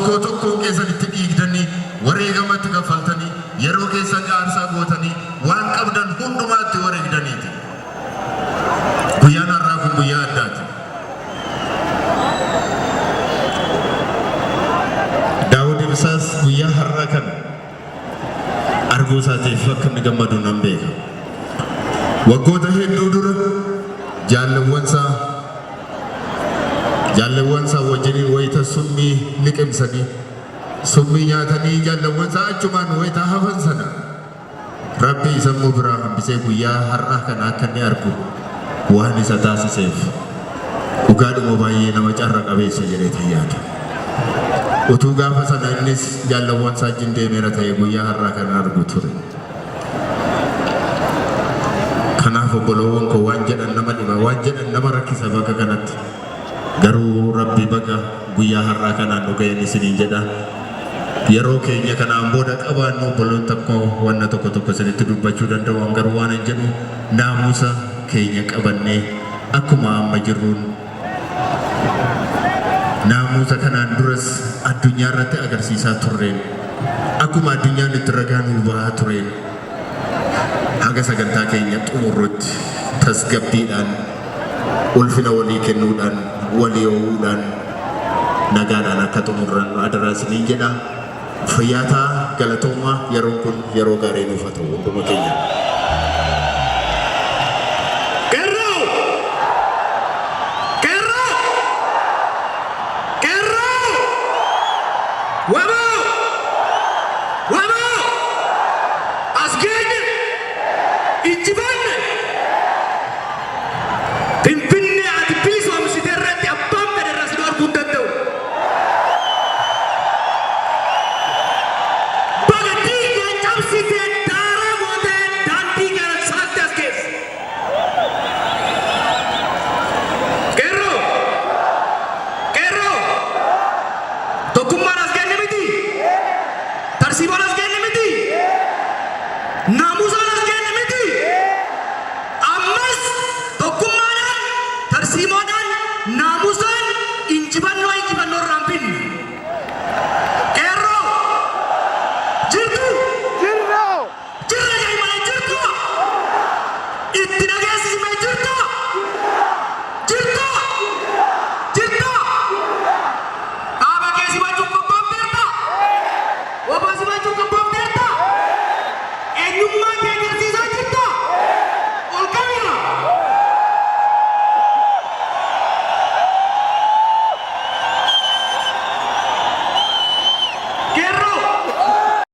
Tokkoo tokkoon keessan itti dhiigdanii, wareegama itti kaffaltanii, yeroo keessan aarsaa gootanii, waan qabdan hundumaa itti wareegdaniiti. Guyyaan har'aa kun guyyaa addaati. Daawud Ibsaas guyyaa har'aa kana arguu isaatiif akka inni gammadu nan beeka. Waggoota hedduu dura jaalawwansaa wajjiniin wayita summii liqimsanii, summii nyaatanii, jaalawwansaa achumaan wayita hafan sana, Rabbi isa immoo biraa hambisee guyyaa har'aa kana akka inni argu waan isa taasiseef dhugaadhuma baay'ee nama carra qabeessa jedhee yaada. Utuu gaafa sana innis jaalawwansaa wajjin deemeera ta'e, guyyaa har'aa kana argu ture. Kanaaf obboloowwan koo, waan jedhan nama dhiba, waan jedhan nama rakkisa bakka kanatti. Garuu Rabbi baga guyyaa har'aa kanaan nu ga'een isiniin jedha. Yeroo keenya kanaan booda qabaannu obboloon tokko wanna tokko tokko isinitti dubbachuu danda'u. Garuu waan hin jedhu, naamusa keenya qabannee akkuma amma jirruun naamusa kanaan duras addunyaa irratti agarsiisaa turreen, akkuma addunyaan itti ragaa nuu bahaa tureen, haga sagantaa keenya xumurrutti tasgabbiidhaan, ulfina walii kennuudhaan, walii oo'uudhaan, nagaadhaan akka xumurran adaraa isiniin jedha. Fayyaa ta'aa, galatoomaa. Yeroon kun yeroo gaarii nuuf haa ta'u hunduma keenya. Qeerroo! Qeerroo! Qeerroo! Waboo! Waboo! As geenye! Injifanne!